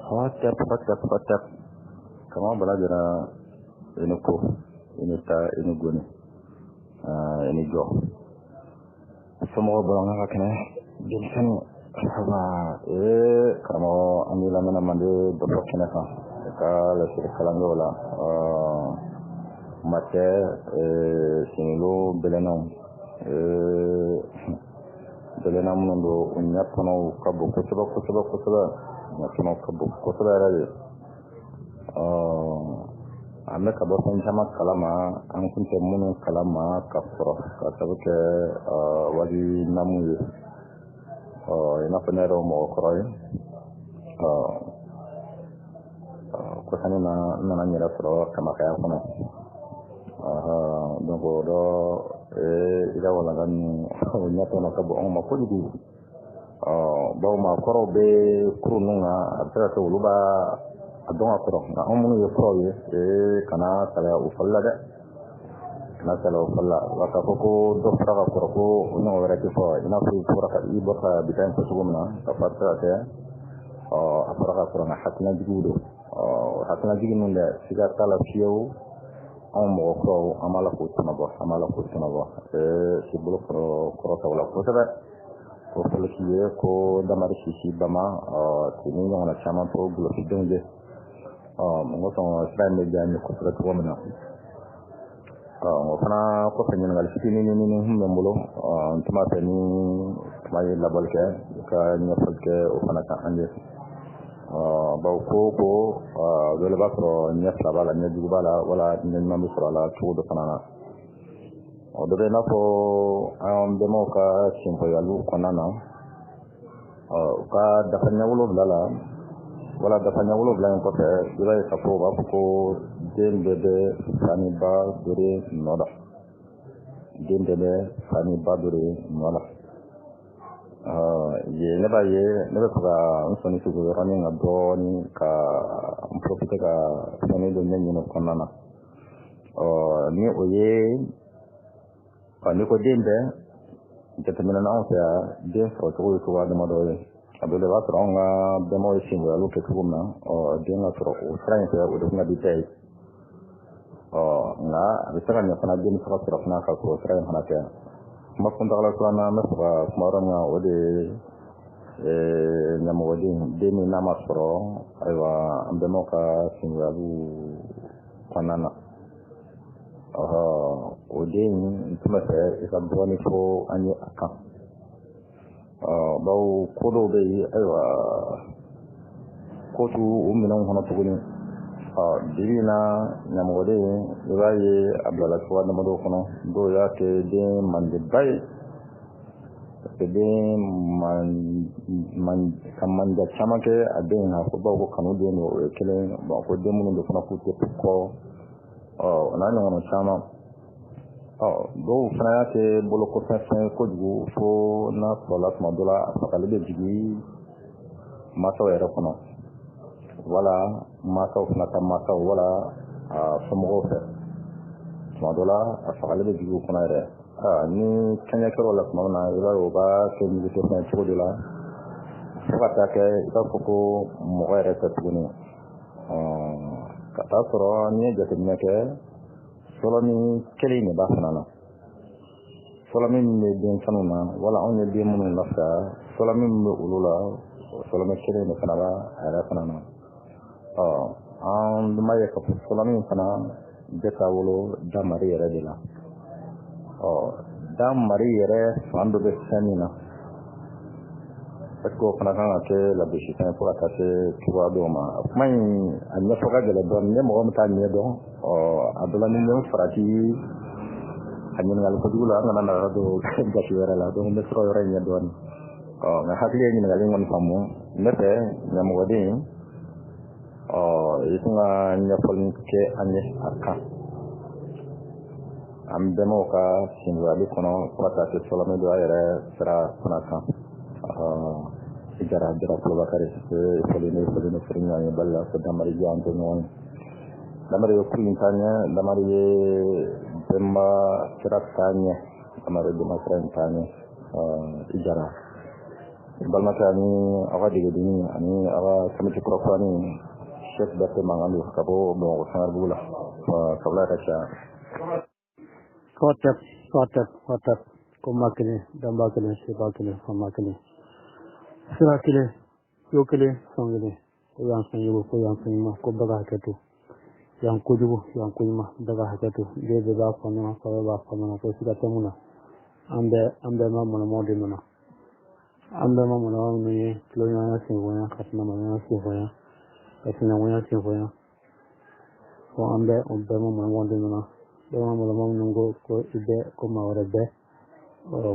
Hotep hotep hotep. Kama bala jara i ni ko i ni ta i ni goni i ni jɔ somɔgɔw bɔra an ka kɛnɛ denmisɛnnin saba. Ee karamɔgɔ, an b'i lamɛnna mande dɔ kɛnɛ kan i ka lasiri kalanjɔw la kuma tɛ sinilo bɛlɛnnaw bɛlɛnna minnu don, u ɲɛ kɔnɔw ka bon kosɛbɛ kosɛbɛ kosɛbɛ, ɲɛ kɔnɔw ka bon kosɛbɛ yɛrɛ de. An bɛ ka bɔ fɛn caman kalama an kun tɛ minnu kalama ka kɔrɔ, ka sabu kɛ wali namu ye. I n'a fɔ ne yɛrɛ ye mɔgɔ kɔrɔ ye, kɔsani na n nana n yɛrɛ sɔrɔ kamakaya kɔnɔ. Donc o dɔ i ka walanda ninnu, o ɲɛ tɔnɔ ka bon anw ma kojugu. Bawo maakɔrɔw bɛ kurun ninnu kan, a bɛ se ka kɛ olu b'a a dɔn ka kɔrɔ, nka anw minnu ye kuraw ye, kana salaya o fɔli la dɛ, kana salaya o fɔli la. Wa k'a fɔ ko dɔ fɔra ka kɔrɔ ko o ɲɔgɔn wɛrɛ tɛ fɔ, i n'a fɔ i bɔra ka i bɔra ka bi ta in fɔ cogo min na, ka fɔ a bɛ se ka kɛ a fɔra ka kɔrɔ, nka hakilinajigiw don. Hakilinajigiw ninnu dɛ, siga t'a la fiyewu, anw mɔgɔ kuraw an b'a la k'o tɔnɔbɔ, an b'a la k'o tɔnɔbɔ. Si bolo kɔrɔ kɔrɔta o la kosɛbɛ. Ko fɔlɔ k'i ye ko damari sisi bama k'i ni ɲɔgɔnna caman to gulɔkidenw ye. N ko sɔn sira in bɛ diya n ye kosɛbɛ cogo min na. O fana kɔfɛ, ɲininkali fitinin kun bɛ n bolo, n tun b'a fɛ ni tuma ye labɔli kɛ, i ka ɲɛfɔli kɛ o fana kan an ye. Bawo ko dɔ b'a sɔrɔ ɲɛ fila b'a la, ɲɛ jugu b'a la, wala ɲɛ ɲuman bɛ sɔrɔ a la cogo dɔ fana na. O dɔ bɛ i n'a fɔ an bɛnbaw ka senfɔyaliw kɔnɔna na, u ka dafa ɲɛ 7 la, wala dafa ɲɛ 7 in kɔfɛ, i b'a ye k'a fɔ u b'a fɔ ko den bɛɛ bɛ fa ni ba dɔ de nɔ la, den bɛɛ bɛ fa ni ba dɔ de nɔ la. Yen ne b'a ye, ne bɛ fɛ ka n sɔnni sigi o yɔrɔnin kan dɔɔnin, ka n profiter ka fɛnnin dɔ ɲɛɲini o kɔnɔna na. Ni o ye, n'i ko den bɛɛ, jateminɛ na anw fɛ yan, den sɔrɔ cogo ye cogoya damadɔ ye. A dɔ la, i b'a sɔrɔ anw ka bɛnbaw ye sengoyaliw kɛ cogo min na, den ka sɔrɔ o sira in fɛ, o de kun ka di bɛɛ ye. Nka a bɛ se ka ɲɛ fana, den bɛ se ka sɔrɔ fana ka sɔrɔ o sira in fana tɛ. Kuma kuntagala filanan, an bɛ fɛ ka kuma yɔrɔ min kan, o de ye ɲɛmɔgɔden, den min n'a ma sɔrɔ, ayiwa, an bɛnbaw ka sengoyaliw kɔnɔna na. O den, n tun bɛ fɛ i ka dɔɔnin fɔ an ye a kan, bawo ko dɔw bɛ yen, ayiwa, ko t'u u minɛnw kɔnɔ tuguni. Bibi in na, ɲamɔgɔden, i b'a ye a bilala cogoya damadɔ kɔnɔ. Dɔw y'a kɛ den mandeba ye, parce que den man ka manja caman kɛ a den kan, ko bawo ko kanu den don, o ye kelen. Bon, ko den minnu don fana k'u tɛ kɔ, o n'a ɲɔgɔnna caman. Dɔw fana y'a kɛ bolokɔfɛ fɛn kojugu, fo n'a sɔrɔla tuma dɔ la, a fagali bɛ jigin mansaw yɛrɛ kɔnɔ, wala mansaw fana ka mansaw, wala a somɔgɔw fɛ. Tuma dɔ la, a fagali bɛ jigin u kɔnɔ yɛrɛ. Ni kɛɲɛ kɛra o la tuma min na, i b'a ye u b'a kɛ ɲugutɔ cogo dɔ la, fo ka taa kɛ i b'a fɔ ko mɔgɔ yɛrɛ tɛ tuguni. Ka taa sɔrɔ n'i ye jateminɛ kɛ, sɔlɔmin kelen de b'a fana na, sɔlɔmin min bɛ denmisɛnninw na, wala anw ye den minnu lafiya, sɔlɔmin min bɛ olu la, sɔlɔmin kelen de fana b'a a yɛrɛ fana na. An dun b'a ye k'a fɔ sɔlɔmin fana bɛ taa wolo damari yɛrɛ de la. Damari yɛrɛ fan dɔ bɛ fɛn min na, parce que o fana kan ka kɛ lagosi fɛn fo ka taa se cogoya dɔw ma. Kuma in a ɲɛfɔ ka gɛlɛn dɔɔnin, ne mɔgɔ min t'a ɲɛ dɔn, a dɔ la ni n ye n farati a ɲininkali kojugu la, an kana na don gasi wɛrɛ la. Donc n bɛ sɔrɔ yɔrɔ in ɲɛ dɔɔnin. Nka hakili ye ɲininkali in kɔni faamu. Ne fɛ, ɲɛmɔgɔden, i tun ka ɲɛfɔli kɛ an ye a kan, an bɛnbaw ka sengoyali kɔnɔ, fo ka taa se sɔlɔmɛ don a yɛrɛ sira fana kan. Jara jara Kulubakari, foli ne foli ne foli ɲɔgɔn ye bali la ko damari jɔ an tɛ ɲɔgɔn ye. Damari ye kuru in taa ɲɛ, damari ye bɛnba sira taa ɲɛ, damari ye bɛnba sira in taa ɲɛ. I jara. Balimakɛ ani aw ka degedenni ani aw ka kamiti kurakurani Cheick Berete mankan don ka bɔ Bamakɔ Sangarabugu la. Kabila ka ca. Hotep, hotep, hotep. Ko kelen, danba kelen, seba kelen, fama kelen. Sira kelen, yo kelen, sɔn kelen. Ko yan sɔn jugu, ko yan sɔn ɲuman, ko bɛɛ ka hakɛ to. Yan kojugu, yan koɲuman, bɛɛ ka hakɛ to. Den bɛɛ b'a faamuya, fa bɛɛ b'a faamuya, ko siga tɛ mun na. An bɛɛ ma mɔnɔmɔw de nana. An bɛɛ ma mɔnɔmɔ minnu ye tuloɲɔgɔnya senfɔnya, ka sinamaɲɔgɔnya senfɔnya, ka sinankunya senfɔnya. Ko an bɛɛ, o bɛɛ ma mɔnɔmɔw de nana. Bɛɛ ma mɔnɔmɔ minnu ko ko i bɛɛ, ko maa wɛrɛ bɛɛ.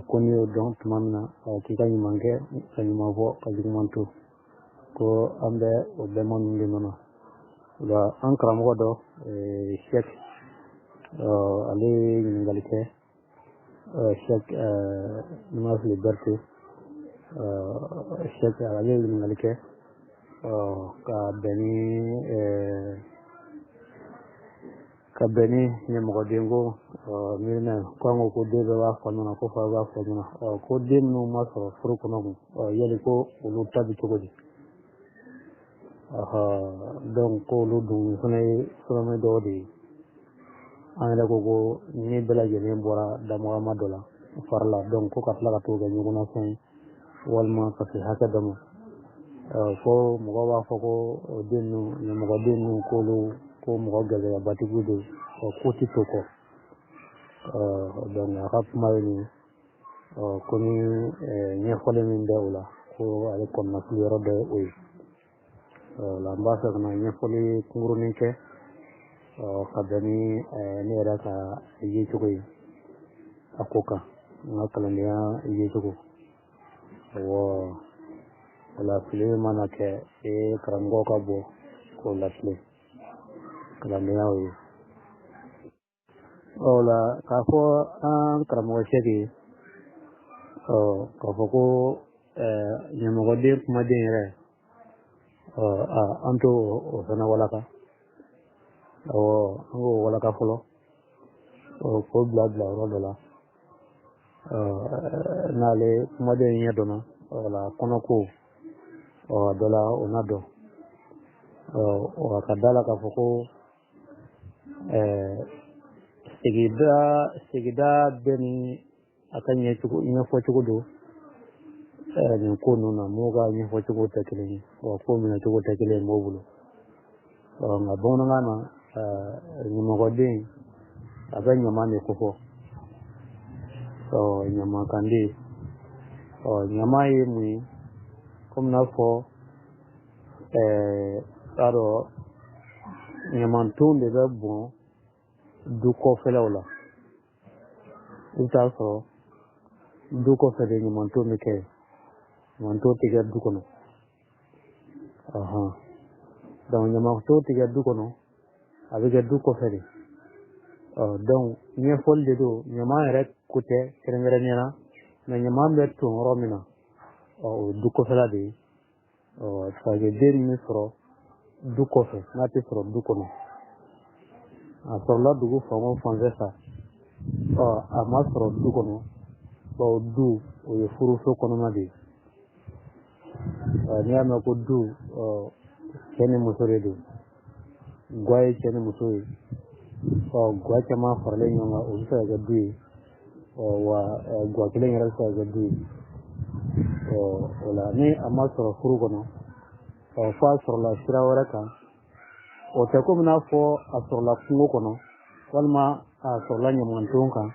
Ko n'i y'o dɔn tuma min na, k'i ka ɲuman kɛ, ka ɲuman fɔ, ka juguman to. Ko an bɛ o bɛɛma ninnu de nana. O la an karamɔgɔ dɔ, Cheick, ale ye ɲininkali kɛ. Cheick, ni ma fili Berete, Cheick ale ye ɲininkali kɛ ka bɛn ni ɲɛmɔgɔden ko miirina ye. Ko an ko ko den bɛɛ b'a faamuya, ko fa b'a faamuya, ko den minnu ma sɔrɔ furu kɔnɔ kun, yali ko olu ta bɛ cogo di? Donc ko olu dun fana ye fɛnɛ dɔw de ye. An yɛrɛ ko ko ni bɛɛ lajɛlen bɔra damagama dɔ la fari la, donc ko ka tila ka t'o kɛ ɲɔgɔnna fɛn ye walima ka se hakɛ dɔ ma. Ko mɔgɔw b'a fɔ ko den ninnu, ɲɛmɔgɔden ninnu, k'olu ko mɔgɔ gɛlɛyabatigiw de, ko ti to kɔ. Donc a ka kuma ye nin ye, ko ni ɲɛfɔli min bɛ o la, ko ale kɔnɔnafili yɔrɔ dɔ ye o ye. La n b'a fɛ ka na ɲɛfɔli kunkurunin kɛ ka bɛn ni ne yɛrɛ ka yecogo ye a ko kan, n ka kalandenya yecogo. Awɔ, o la fili mana kɛ e karamɔgɔ ka bɔ k'o latilen kalandenya o ye. O la k'a fɔ an karamɔgɔ Cheick ye, k'a fɔ ko ɲɛmɔgɔden kumaden yɛrɛ, an t'o o fana walaka. Awɔ, an k'o walaka fɔlɔ, k'o bila yɔrɔ dɔ la. N'ale kumaden ɲɛ dɔnna, wala kɔnɔko dɔ la o na dɔn. Ka da la k'a fɔ ko sigida bɛɛ ni a ka ɲɛfɔcogo don nin ko ninnu na. Mɔgɔw ka ɲɛfɔcogo tɛ kelen ye, wa ko minɛcogo tɛ kelen ye mɔgɔw bolo. Nka bamanankan na, ɲɛmɔgɔden a bɛ ɲama de kofɔ, ɲamakanden. Ɲama ye mun ye? Komi n'a fɔ t'a dɔn ɲamanton de bɛ bɔn du kɔfɛlaw la. I bɛ taa sɔrɔ du kɔfɛ de ɲamanton bɛ kɛ, ɲamanton tɛ kɛ du kɔnɔ. Donc ɲamanton tɛ kɛ du kɔnɔ, a bɛ kɛ du kɔfɛ de. Donc ɲɛfɔli de don, ɲama yɛrɛ ko tɛ kɛrɛnkɛrɛnnenya la, mɛ ɲama bɛ ton yɔrɔ min na, o ye du kɔfɛla de ye. C'est-à-dire den min bɛ sɔrɔ du kɔfɛ, n'a tɛ sɔrɔ du kɔnɔ, a sɔrɔla dugu fan o fan fɛ sa, a ma sɔrɔ du kɔnɔ, bawo du o ye furuso kɔnɔna de ye. N'i y'a mɛn ko du, cɛ ni muso de don, gwa ye cɛ ni muso ye. Gwa caman faralen ɲɔgɔn kan, o bɛ se ka kɛ du ye, wa gwa kelen yɛrɛ bɛ se ka kɛ du ye. O la ni a ma sɔrɔ furu kɔnɔ, fo a sɔrɔla sira wɛrɛ kan, o tɛ komi n'a fɔ a sɔrɔla kungo kɔnɔ walima a sɔrɔla ɲamanton kan,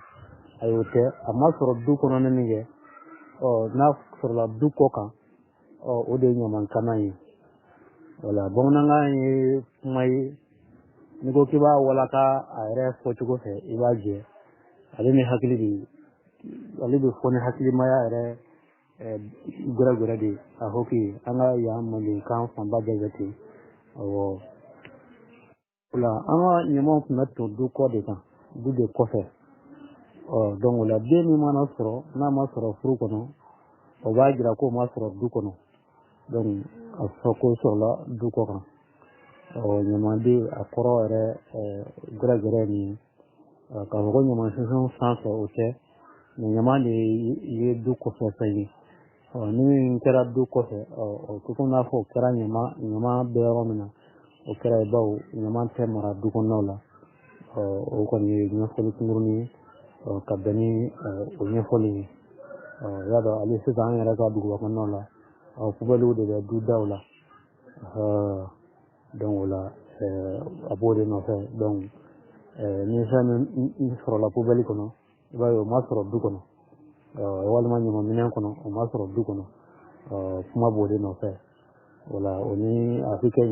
ayi o tɛ. A ma sɔrɔ du kɔnɔ ni min kɛ, n'a sɔrɔla du kɔ kan, o de ye ɲamankana ye. Wala bamanankan ye kuma ye, n'i ko k'i b'a walaka a yɛrɛ fɔcogo fɛ, i b'a jɛ. Ale ni hakili de, ale bɛ fɔ ni hakilimaya yɛrɛ gɛrɛgɛrɛ de ye. A fɔ k'i an ka yan mandenkan fanba bɛɛ bɛ ten. Awɔ, o la an ka ɲamaw tun bɛ ton du kɔ de kan, du de kɔfɛ. Donc o la den min mana sɔrɔ, n'a ma sɔrɔ furu kɔnɔ, o b'a jira k'o ma sɔrɔ du kɔnɔ. Donc a fɔ ko sɔrɔla du kɔ kan. Ɲamaden a kɔrɔ yɛrɛ gɛrɛgɛrɛ nin ye. K'a fɔ ko ɲamansunsun sanfɛ o tɛ, mɛ ɲama de ye du kɔfɛ fɛn ye. Ni min kɛra du kɔfɛ, o tɛ komi n'a fɔ o kɛra ɲama bɛ yɔrɔ min na, o kɛra yen, bawo ɲama tɛ mara du kɔnɔnaw la. O kɔni ye ɲɛfɔli kunkurunin ye ka bɛn ni o ɲɛfɔli ye. I y'a dɔn, hali sisan an yɛrɛ ka duguba kɔnɔnaw la, pubɛliw de bɛ du daw la. Donc o la, a b'o de nɔfɛ. Donc ni fɛn min sɔrɔla pubɛli kɔnɔ, i b'a ye o ma sɔrɔ du kɔnɔ, walima ɲamanminɛn kɔnɔ, o ma sɔrɔ du kɔnɔ. Kuma b'o de nɔfɛ. O la, o ni a bɛ kɛ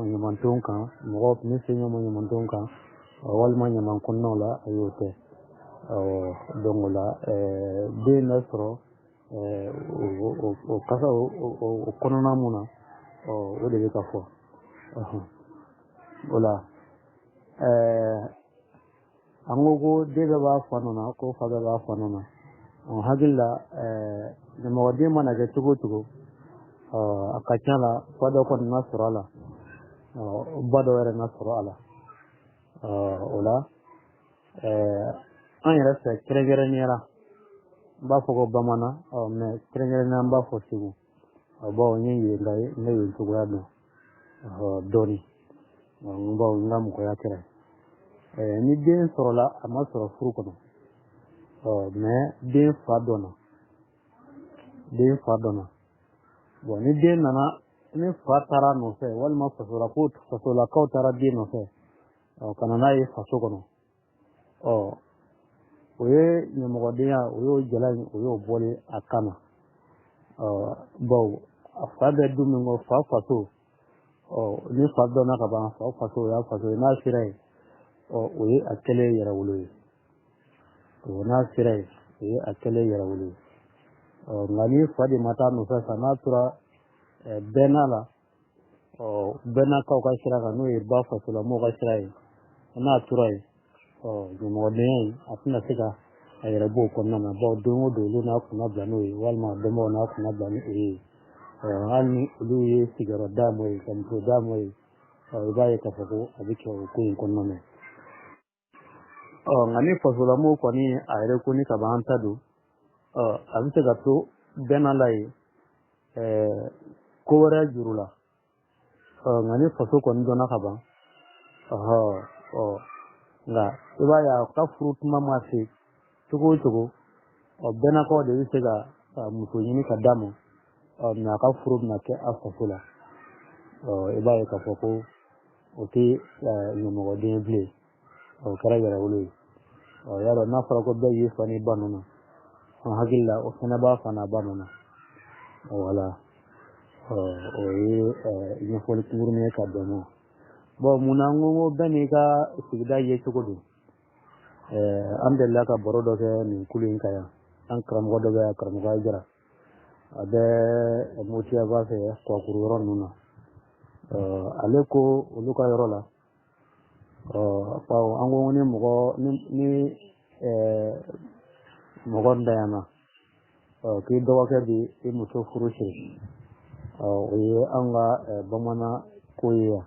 ɲamanton kan, mɔgɔ ni se ɲɔgɔn ma ɲamanton kan walima ɲaman kɔnɔnaw la, a y'o tɛ. Donc o la, den bɛ sɔrɔ o kasa o kɔnɔna mun na, o de bɛ ka fɔ. O la, an ko ko den bɛɛ b'a fa nɔ na, ko fa bɛɛ b'a fa nɔ na. Hakili la, ɲamɔgɔden mana kɛ cogo o cogo, a ka ca la fa dɔ kɔni na sɔrɔ a la, ba dɔ yɛrɛ na sɔrɔ a la. O la, an yɛrɛ fɛ kɛrɛnkɛrɛnnenya la, n b'a fɔ ko bamanan, mɛ kɛrɛnkɛrɛnnenya n b'a fɔ Segu, bawo n ye yen ka ye, n bɛ yen cogoya dɔn dɔɔni, bawo n ka mɔgɔya kɛra. Ni den sɔrɔla, a ma sɔrɔ furu kɔnɔ, mɛ den fa dɔnna, den fa dɔnna. Bon, ni den nana, ni fa taara nɔfɛ, walima fasolakaw taara den nɔfɛ ka na n'a ye faso kɔnɔ, o ye ɲɛmɔgɔdenya, o y'o jala in, o y'o bɔlen a kan na. Bawo a fa bɛ du min kɔ, fa faso, ni fa dɔnna ka ban, fa faso, o y'a faso ye. N'a sera yen, o ye a kɛlen yɛrɛwolo ye. N'a sera yen, o ye a kɛlen yɛrɛwolo ye. Nka ni fa de ma taa nɔfɛ sa, n'a tora bɛnna la, bɛnnakaw ka sira kan, n'o ye ba fasolamɔgɔw ka sira ye, n'a tora yen, ɲɛmɔgɔdenya in, a tɛna se ka a yɛrɛ bɔ o kɔnɔna na, bawo don o don olu n'a kunna bila n'o ye, walima dɔnbaaw n'a kunna bila ni o ye. Hali ni olu ye sigiyɔrɔ d'a ma ye, ka muso d'a ma ye, i b'a ye k'a fɔ ko a bɛ kɛ o ko in kɔnɔna na. Nka ni fasolamɔgɔw kɔni a yɛrɛ ko ni ka ban an ta don, a bɛ se ka to bɛnna la yen ko wɛrɛ juru la. Nka ni faso kɔni dɔnna ka ban, nka i b'a ye a ka furu tuma ma se cogo o cogo, bɛnnakaw de bɛ se ka muso ɲini ka d'a ma, mɛ a ka furu bɛna kɛ a faso la. I b'a ye k'a fɔ ko o tɛ ɲɛmɔgɔden ye bilen, o kɛra yɛrɛwolo ye. Y'a dɔn, n'a fɔra ko bɛɛ y'i fa n'i ba nɔ na, an hakili la o fana b'a fa n'a ba nɔ na. Wala, o ye ɲɛfɔli kunkurunin ye ka bɛn ma. Bon, munna n ko bɛɛ n'i ka sigida ye cogo don? An delila ka baro dɔ kɛ nin kulu in kan yan. An karamɔgɔ dɔ bɛ yan, karamɔgɔ Ayidara, a bɛ Motiyaba fɛ, Kɔkuru yɔrɔ ninnu na. Ale ko olu ka yɔrɔ la, bawo an ko ni mɔgɔ ni mɔgɔ ntanyana, k'i dɔgɔkɛ bi i muso furu siri, o ye an ka bamanan ko ye yan.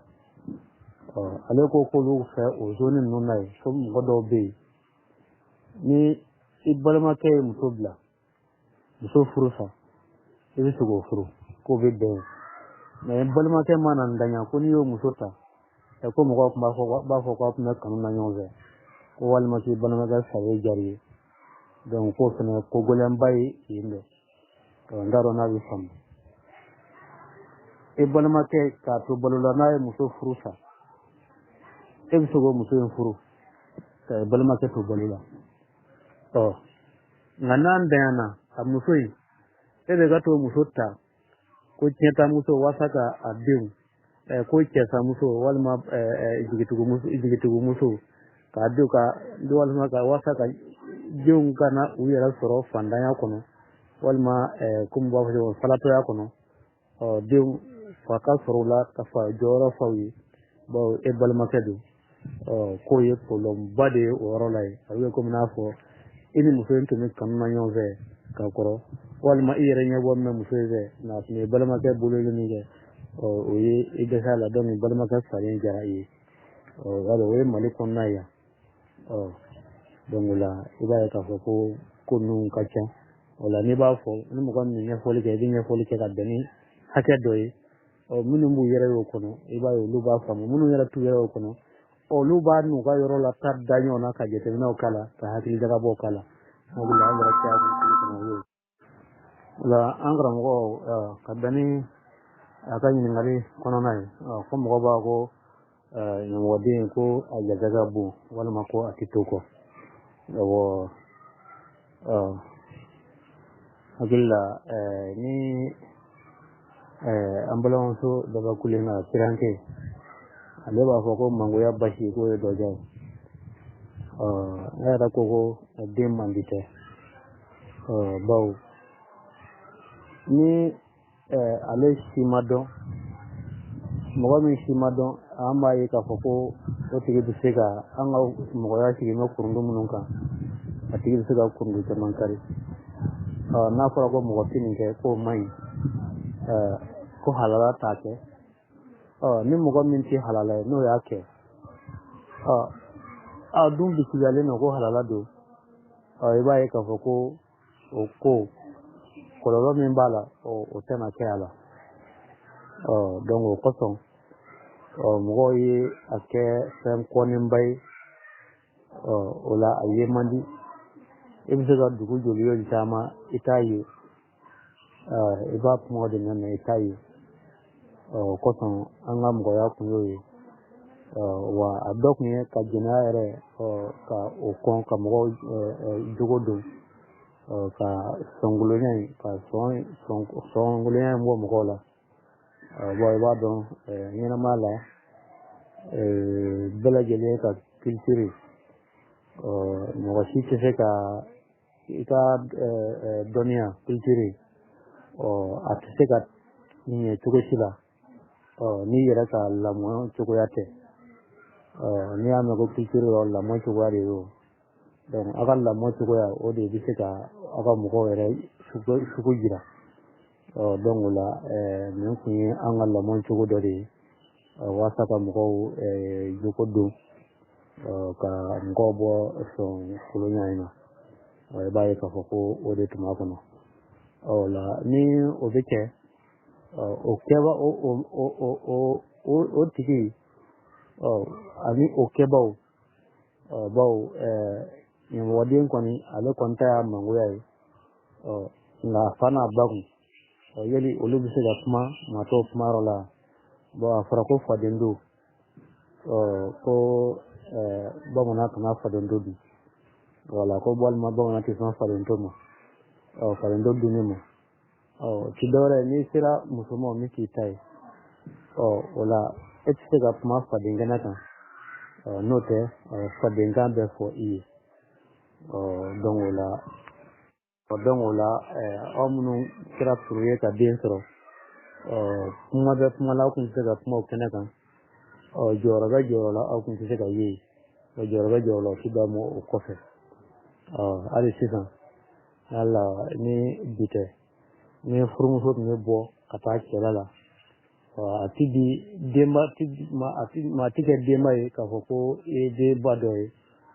Ale ko k'olu fɛ o zone ninnu na yen, ko mɔgɔ dɔw bɛ yen, ni i balimakɛ ye muso bila, muso furu sa, i bɛ se k'o furu, k'o bɛ bɛn. Mɛ balimakɛ mana ntanya, ko n'i y'o muso ta, ko mɔgɔw tun b'a fɔ k'aw tun bɛ kanu na ɲɔgɔn fɛ, ko walima k'i balimakɛ salen diyara i ye. Donc k'o fana ko gɛlɛnba ye yen dɛ. N t'a dɔn n'a bɛ faamu. E balimakɛ k'a to balo la, n'a ye muso furu sa, e bɛ se k'o muso in furu ka balimakɛ to balo la. Nka n'a ntanyana, a muso in, e bɛ ka t'o muso ta ko tiɲɛta muso, walasa ka a denw, ko cɛsamuso walima jigitigimuso, k'a denw ka, walima ka walasa ka denw kana u yɛrɛ sɔrɔ fantanya kɔnɔ, walima komi b'a fɔ cogo falatɔya kɔnɔ, denw fa ka sɔrɔ u la ka fa jɔyɔrɔ faw ye, bawo e balimakɛ don. K'o ye problème ba de ye o yɔrɔ la yen. A bɛ komi n'a fɔ i ni muso in tun bɛ kanu na ɲɔgɔn fɛ ka kɔrɔ, walima i yɛrɛ ɲɛ bɔ min bɛ muso in fɛ, nka a tun ye balimakɛ bololi min kɛ, o ye i dɛsɛ a la. Donc balimakɛ salen diyara i ye. Y'a dɔn, o ye Mali kɔnɔna ye yan. Donc o la, i b'a ye k'a fɔ ko ko ninnu ka ca. O la n'i b'a fɔ ni mɔgɔ min ɲɛfɔli kɛ, i bɛ ɲɛfɔli kɛ ka bɛn ni hakɛ dɔ ye. Ɔ minnu b'u yɛrɛ y'o kɔnɔ, i b'a ye olu b'a faamu. Minnu yɛrɛ t'u yɛrɛ y'o kɔnɔ, olu b'a n'u ka yɔrɔ la ta da ɲɔgɔn na ka jateminɛw k'a la, ka hakili jagabɔw k'a la. O la an yɛrɛ caya kɔnɔ o y'o ye. O la an karamɔgɔ, ka bɛn ni a ka ɲininkali kɔnɔna ye, ko mɔgɔ b'a ko ɲɛmɔgɔden ko a jate ka bon walima ko a tɛ to kɔ. Awɔ, hakili la ni an balimamuso dɔ bɛ kulen ka siranke, ale b'a fɔ ko mangoya basi k'o ye dɔjɔ ye. Ne yɛrɛ ko ko den man di tɛ, bawo ni ale si ma dɔn, mɔgɔ min si ma dɔn, an b'a ye k'a fɔ ko o tigi bɛ se ka an ka mɔgɔya sigi bɛ kurundu minnu kan, a tigi bɛ se ka kurundu caman kari. N'a fɔra ko mɔgɔ tɛ nin kɛ k'o man ɲi, ko halala t'a kɛ, ni mɔgɔ min tɛ halala ye n'o y'a kɛ, a dun bisigiyalen don ko halala don, i b'a ye k'a fɔ ko o ko kɔlɔlɔ min b'a la, o tɛna kɛ a la. Donc o kosɔn mɔgɔw ye a kɛ fɛn kɔnenba ye. O la a ye man di, i bɛ se ka dugu joli joli taama i t'a ye, i b'a kuma de mɛn i t'a ye. O kosɔn an ka mɔgɔya kun y'o ye. Wa a dɔ kun ye ka jɛnɛya yɛrɛ ka o kɔn, ka mɔgɔw jogo don, ka sɔngolonya in, ka sɔngolonya in bɔ mɔgɔw la. Bon, i b'a dɔn ɲɛnamaya la bɛɛ lajɛlen ka culture, mɔgɔ si tɛ se ka i ka dɔnniya culture, a tɛ se ka ɲɛ cogo si la n'i yɛrɛ ka lamɔ cogoya tɛ. N'i y'a mɛn ko culture, lamɔ cogoya de y'o. Donc aw ka lamɔ cogoya, o de bɛ se ka aw ka mɔgɔw yɛrɛ sugu jira. Donc o la nin kun ye an ka lamɔ cogo dɔ de ye, walasa ka mɔgɔw jogo don, ka mɔgɔw bɔ sɔn kolonya in na. I b'a ye k'a fɔ ko o de tun b'a kɔnɔ. O la ni o bɛ kɛ, o kɛba o tigi ani o kɛbaw, bawo ɲɛmɔgɔden kɔni ale kɔni ta y'a mangoya ye, nka a fa n'a ba kun, yali olu bɛ se ka kuma maa tɔw kumayɔrɔ la. Bon, a fɔra ko faden don, ko bamanan kana faden to dun, wala ko walima bamanan tɛ sɔn faden to ma, faden to dunni ma. Ti dɔwɛrɛ n'i sera muso ma min k'i ta ye, o la e tɛ se ka kuma faden kɛnɛ kan, n'o tɛ fadenkan bɛ fɔ i ye. Donc o la, aw minnu kɛra furu ye ka den sɔrɔ, kuma bɛ kuma la, aw kun tɛ se ka kuma o kɛnɛ kan. Jɔyɔrɔ bɛ jɔyɔrɔ la, aw kun tɛ se ka ye yen. Jɔyɔrɔ bɛ jɔyɔrɔ la, o ti da mɔ o kɔfɛ. Hali sisan, hali ni bi tɛ, ni furumuso tun bɛ bɔ ka taa cɛla la, a ti di denba, maa ti kɛ denba ye k'a fɔ ko i ye denba dɔ ye,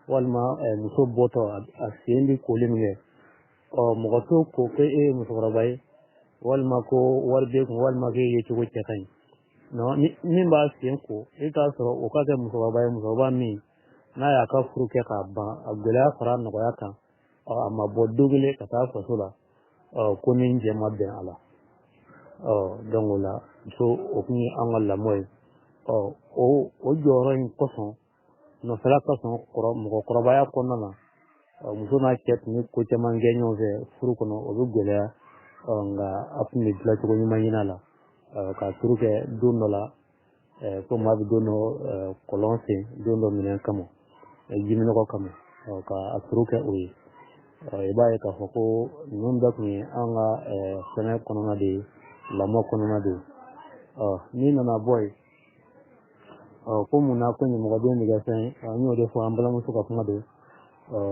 walima muso bɔtɔ a sen bɛ koli min kɛ, mɔgɔ t'o ko ko e ye musokɔrɔba ye, walima ko wari b'e kun, walima k'e ye cogo cɛ ka ɲi. Non, ni min b'a sen ko, i t'a sɔrɔ o ka kɛ musokɔrɔba ye, musokɔrɔba min n'a y'a ka furu kɛ k'a ban, a gɛlɛya fara nɔgɔya kan, a ma bɔ don kelen ka taa faso la ko ni jɛ ma bɛn a la. Donc o la muso, o kun ye an ka lamɔ ye. O jɔyɔrɔ in kosɔn, nɔfɛla kosɔn, mɔgɔkɔrɔbaya kɔnɔna na, muso n'a cɛ tun bɛ ko caman kɛ ɲɔgɔn fɛ furu kɔnɔ, o bɛ gɛlɛya, nka a tun bɛ dilan cogo ɲuman ɲini a la, ka furu kɛ don dɔ la, ko maa bɛ don dɔ kɔlɔn sen don dɔ minɛn kama, jiminɔgɔ kama, ka a furu kɛ o ye. I b'a ye k'a fɔ ko ninnu bɛɛ tun ye an ka fɛngɛ kɔnɔna de ye, lamɔ kɔnɔna de ye. N'i nana bɔ yen, ko munna ko ɲɛmɔgɔden bɛ kɛ fɛn ye, an y'o de fɔ an balimamuso ka kuma don,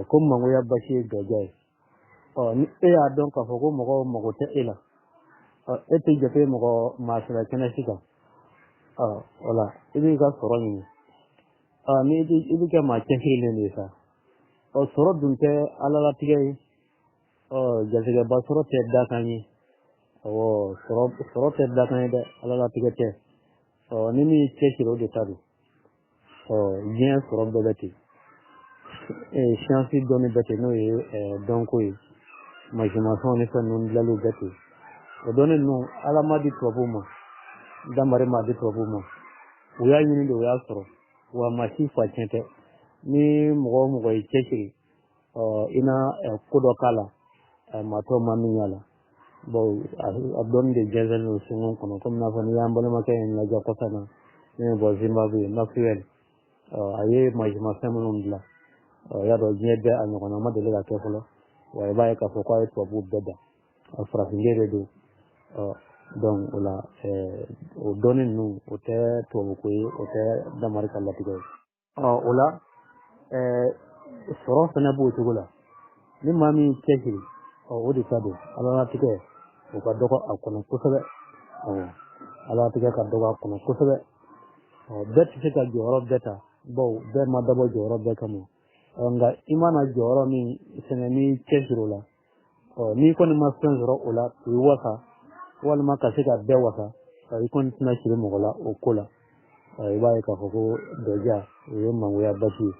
ko mangoya basi ye gajɛ ye. Ni e y'a dɔn k'a fɔ ko mɔgɔw mago tɛ e la, e tɛ jate mɔgɔ maa sɛbɛ kɛnɛ si kan, o la i b'i ka sɔrɔ ɲini. Ni i bɛ kɛ maa cɛsirilen de ye sa, sɔrɔ dun tɛ ala latigɛ ye, Garisɛgɛba sɔrɔ tɛ dakan ye. Awɔ, sɔrɔ tɛ dakan ye dɛ, Ala latigɛ tɛ. Ni min y'i cɛsiri, o de ta don. Diɲɛ sɔrɔ bɛɛ bɛ ten. Siyansi dɔnni bɛɛ ten, n'o ye dɔnko ye, mansinmafɛnw ni fɛn ninnu dilanliw bɛɛ ten. O dɔnni ninnu, Ala ma di tubabuw ma, damari ma di tubabuw ma. U y'a ɲini de, u y'a sɔrɔ. Wa maa si fa tiɲɛ tɛ. Ni mɔgɔ o mɔgɔ y'i cɛsiri, i na ko dɔ k'a la, maa tɔw ma min y'a la. Bon, a dɔnni de jɛnsɛnnen don sunkun kɔnɔ, komi n'a fɔ n'i y'an balimakɛ in lajɛ kɔfɛ na, min bɛ bɔ Zimbabwe, Maxwell, a ye mansinmafɛn minnu dilan, i y'a dɔn diɲɛ bɛɛ a ɲɔgɔnna ma deli ka kɛ fɔlɔ. Wa i b'a ye k'a fɔ k'a ye tubabuw bɛɛ dan, a farafinkɛ de don. Donc o la, o dɔnni ninnu, o tɛ tubabuko ye, o tɛ damari ka latigɛ ye. O la, sɔrɔ fana b'o cogo la. Ni maa min cɛsiri, o de ta don. Ala latigɛ, o ka dɔgɔ a kɔnɔ kosɛbɛ. Ala latigɛ ka dɔgɔ a kɔnɔ kosɛbɛ. Bɛɛ tɛ se ka jɔyɔrɔ bɛɛ ta, bawo bɛɛ ma dabɔ jɔyɔrɔ bɛɛ kama. Nka i mana jɔyɔrɔ min sɛnɛ, n'i cɛsiri o la, n'i kɔni ma fɛn sɔrɔ o la k'i wasa, walima ka se ka bɛɛ wasa, i kɔni tɛna siri mɔgɔ la o ko la. I b'a ye k'a fɔ ko dɔja, o ye mangoya basi ye.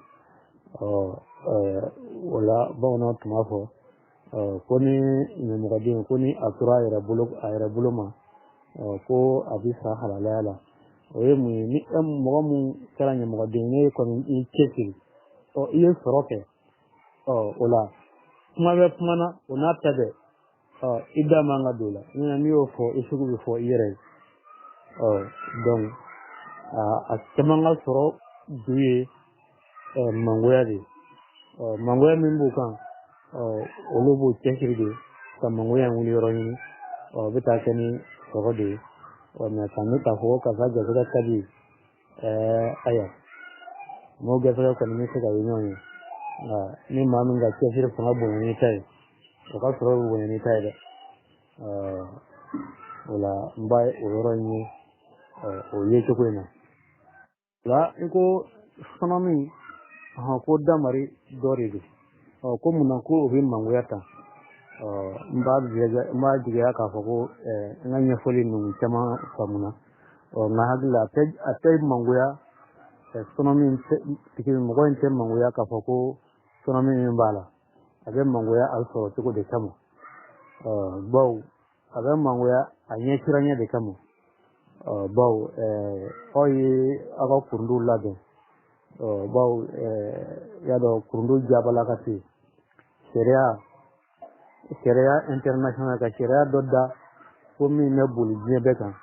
O la, bamananw tun b'a fɔ ko ni ɲɛmɔgɔden, ko ni a tora a yɛrɛ bolo, a yɛrɛ bolo ma, ko a bɛ sa halalaya la. O ye mun ye? Ni e mɔgɔ mun kɛra ɲɛmɔgɔden ye, kɔni i cɛsiri, i ye sɔrɔ kɛ, o la kuma bɛ kuma na, o n'a ta bɛɛ, i da man ka don o la. N'i y'o fɔ, i sugu bɛ fɔ i yɛrɛ ye. Donc a caman ka sɔrɔ du ye mangoya de ye. Mangoya min b'u kan, olu b'u cɛsiri de ka mangoya in wuli yɔrɔ ɲini. O bɛ taa kɛ ni sɔrɔ de ye. Mɛ ka ne k'a fɔ ko karisa garisɛgɛ ka di, ayiwa, m'o garisɛgɛ kɔni bɛ se ka ye ɲɔgɔn ye. Nka ni maa min ka cɛsiri fanga bonya n'i ta ye, o ka sɔrɔ bɛ bonya n'i ta ye dɛ. O la, n b'a o yɔrɔ in ye o ye cogo in na. O la, i ko sɔnɔmi, ko damari dɔ de don, ko munna ko o bɛ mangoya ta? N b'a jigiya k'a fɔ ko n ka ɲɛfɔli ninnu caman faamuna. Nka hakili la, a tɛ mangoya sɔnɔmi tigi, mɔgɔ in tɛ mangoya k'a fɔ ko sɔnɔmi min b'a la, a bɛ mangoya a sɔrɔ cogo de kama. Bawo a bɛ mangoya a ɲɛsiranɲɛ de kama. Bawo aw ye aw ka kurunduw labɛn. Bawo y'a dɔn kurundu jabala ka se sariya international ka sariya dɔ da ko min bɛ boli diɲɛ bɛɛ kan,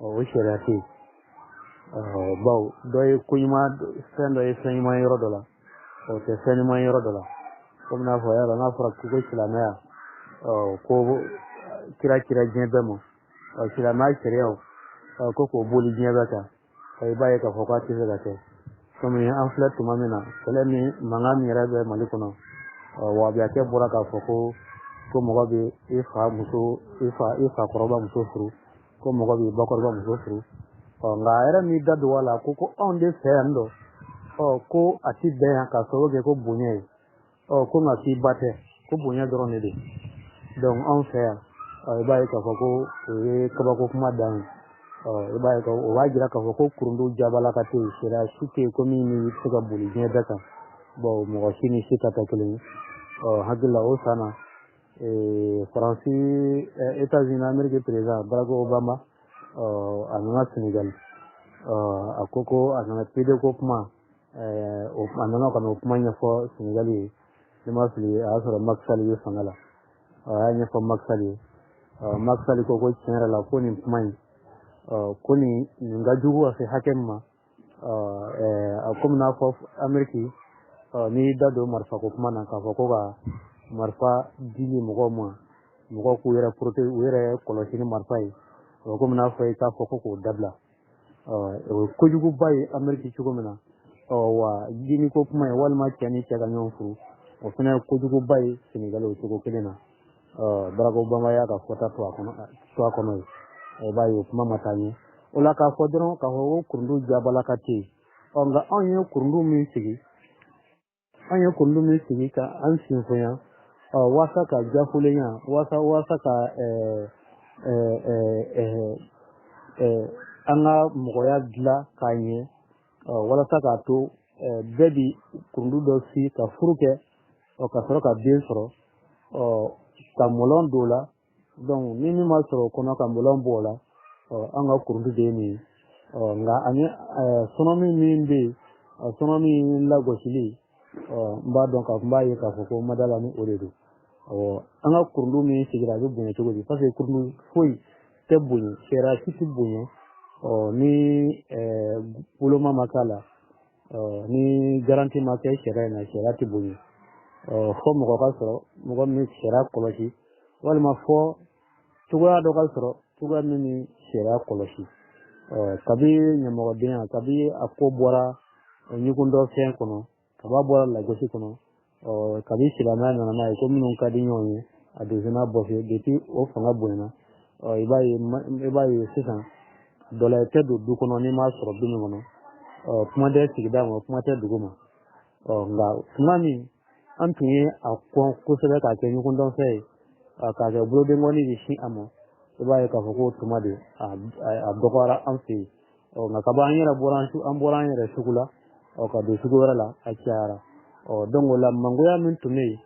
o sariya tɛ yen. Bawo dɔ ye ko ɲuman, fɛn dɔ ye fɛn ɲuman yɔrɔ dɔ la, o tɛ fɛn ɲuman yɔrɔ dɔ la. Komi n'a fɔ yɔrɔ n'a fɔra ko silamɛya, ko kira kira diɲɛ bɛɛ ma, silamɛya sariyaw ko k'o boli diɲɛ bɛɛ kan, i b'a ye k'a fɔ k'a tɛ se ka kɛ. Komi an filɛ tuma min na, kɛlɛ min mankan min yɛrɛ bɛ Mali kɔnɔ, wabiyakɛ bɔra k'a fɔ ko mɔgɔ bɛ i fa muso, i fakɔrɔba muso furu, ko mɔgɔ b'i bakɔrɔba muso furu. Nka a yɛrɛ m'i da don a la ko anw de fɛ yan dɔ, ko a ti bɛn yan k'a sababu kɛ ko bonya ye, ko nka k'i ba tɛ, ko bonya dɔrɔn de don. Donc anw fɛ yan, i b'a ye k'a fɔ ko o ye kabako kuma dan ye. I b'a ye o b'a jira k'a fɔ ko kurundu jabala ka tɛ yen, sariya si tɛ yen ko min bɛ se ka boli diɲɛ bɛɛ kan. Bon, mɔgɔ si ni si ta tɛ kelen ye. Hakili la, o san na, Faransi, États-Unis Amérique président Barack Obama, a nana Sénégal. A ko a nana PD ko kuma, a nana ka na o kuma ɲɛfɔ Sénégal ye. Ni ma fili, a y'a sɔrɔ Macky Sall ye fanga la. A y'a ɲɛfɔ Macky Sall ye. Macky Sall ko tiɲɛ yɛrɛ la, ko nin kuma in, ko nin ka jugu ka se hakɛ min ma, a komi n'a fɔ Amérique, n'i y'i da don marifako kuma na k'a fɔ ko ka marifa dili mɔgɔw ma, mɔgɔw k'u yɛrɛ protéger, u yɛrɛ kɔlɔsi ni marifa ye, o komi n'a fɔ i k'a fɔ ko k'o dabila, o ye kojuguba ye Amérique cogo min na. Wa jini ko kuma ye, walima cɛ ni cɛ ka ɲɔgɔn furu, o fana ye kojuguba ye Sénégal o cogo kelen na. Barack Obama y'a ka fɔta to a kɔnɔ ye. I b'a ye o kuma ma taa ɲɛ. O la, k'a fɔ dɔrɔn k'a fɔ ko kurundu jabala ka tɛ yen. Nka anw ye kurundu min sigi, an ye kurundu min sigi ka an sinfonya, Walasa ka jafulenya, walasa ka an ka mɔgɔya dilan k'a ɲɛ, walasa k'a to bɛɛ bi kurundu dɔ si ka furu kɛ, ka sɔrɔ ka den sɔrɔ, ka mɔlɔn don o la. Donc ni min ma sɔrɔ o kɔnɔ ka mɔlɔn bɔ o la, an ka kurundu de ye nin ye. Nka ani sɔnɔmi min bɛ yen, sɔnɔmi lagosili, n b'a dɔn k'a n b'a ye k'a fɔ ko madala ni o de don. An ka kurundu min sigira a bɛ bonya cogo di? Parce que kurundu foyi tɛ bonya, sariya si tɛ bonya ni woloma ma k'a la, ni garanti ma kɛ sariya in na, sariya tɛ bonya. Fɔ mɔgɔ ka sɔrɔ, mɔgɔ min sariya kɔlɔsi, walima fɔ cogoya dɔ ka sɔrɔ, cogoya min ni sariya kɔlɔsi. Kabi ɲɛmɔgɔdenya, kabi a ko bɔra ɲugundɔ fɛn kɔnɔ, kaba bɔra lagosi kɔnɔ, kabi silamɛya nana n'a ye ko minnu ka di ɲɔgɔn ye, a donso n'a bɔfɛ, depuis o fanga bonyana, i b'a ye sisan dɔ la i tɛ don du kɔnɔ n'i m'a sɔrɔ du min kɔnɔ, kuma tɛ sigida ma, kuma tɛ dugu ma. Nka tuma min an tun ye a kɔn kosɛbɛ k'a kɛ ɲɔgɔndɔnfɛn ye, k'a kɛ bolodenkɔni bɛ sin a ma, i b'a ye k'a fɔ ko tuma de a dɔgɔyara an fɛ yen. Nka kaban an yɛrɛ bɔra an bɔra an yɛrɛ sugu la, ka don sugu wɛrɛ la, a cayara. Donc o la mangoya min tun bɛ yen,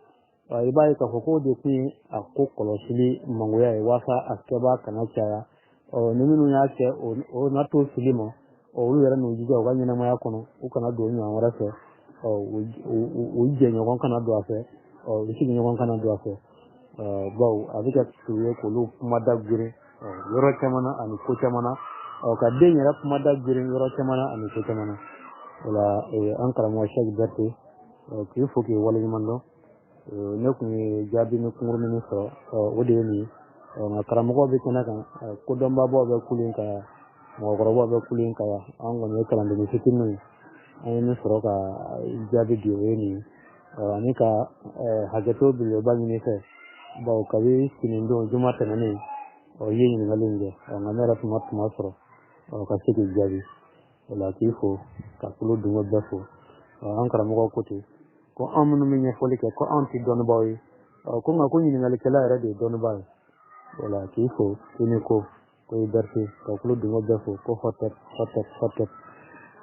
i b'a ye k'a fɔ k'o de kun ye a ko kɔlɔsili mangoya ye, walasa a kɛbaa kana caya. Ni minnu y'a kɛ o n'a to fili ma, olu yɛrɛ n'u jija u ka ɲɛnamaya kɔnɔ, u kana don ɲɔgɔn wɛrɛ fɛ, u jɛɲɔgɔn kana don a fɛ, u sigiɲɔgɔn kana don a fɛ, bawo a bɛ kɛ su ye k'olu kuma da girin yɔrɔ caman na ani ko caman na, ka den yɛrɛ kuma da girin yɔrɔ caman na ani ko caman na. O la an karamɔgɔ Sɛki Berete, k'i fo k'i waleɲuman dɔn. Ne kun ye jaabi ni kunkurunin min sɔrɔ, o de ye nin ye. Nka karamɔgɔw bɛ kɛnɛ kan, kodɔnbabaw bɛ kulen ka yan, mɔgɔkɔrɔbaw bɛ kulen ka yan, an kɔni ye kalanden fitininw ye, an ye min sɔrɔ ka jaabi di o ye nin ye. Ani ka hakɛto belebeleba ɲini fɛ, bawo kabi sini don juma tɛmɛnen, i ye ɲininkali in kɛ, nka ne yɛrɛ tun ma tuma sɔrɔ ka se k'i jaabi. O la k'i fo ka kulo dungo bɛɛ fo. An karamɔgɔw ko ten ko an minnu bɛ ɲɛfɔli kɛ ko anw tɛ dɔnnibaaw ye, ko nka ko ɲininkalikɛla yɛrɛ de ye dɔnnibaa ye. O la k'i fo k'i ni ko i Berete, ka kulo dungo bɛɛ fo, ko hɔtɛp hɔtɛp hɔtɛp,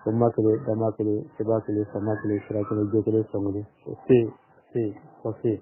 ko ma kelen dama kelen seba kelen sama kelen sira kelen jo kelen sɔn kelen se se fɔ se.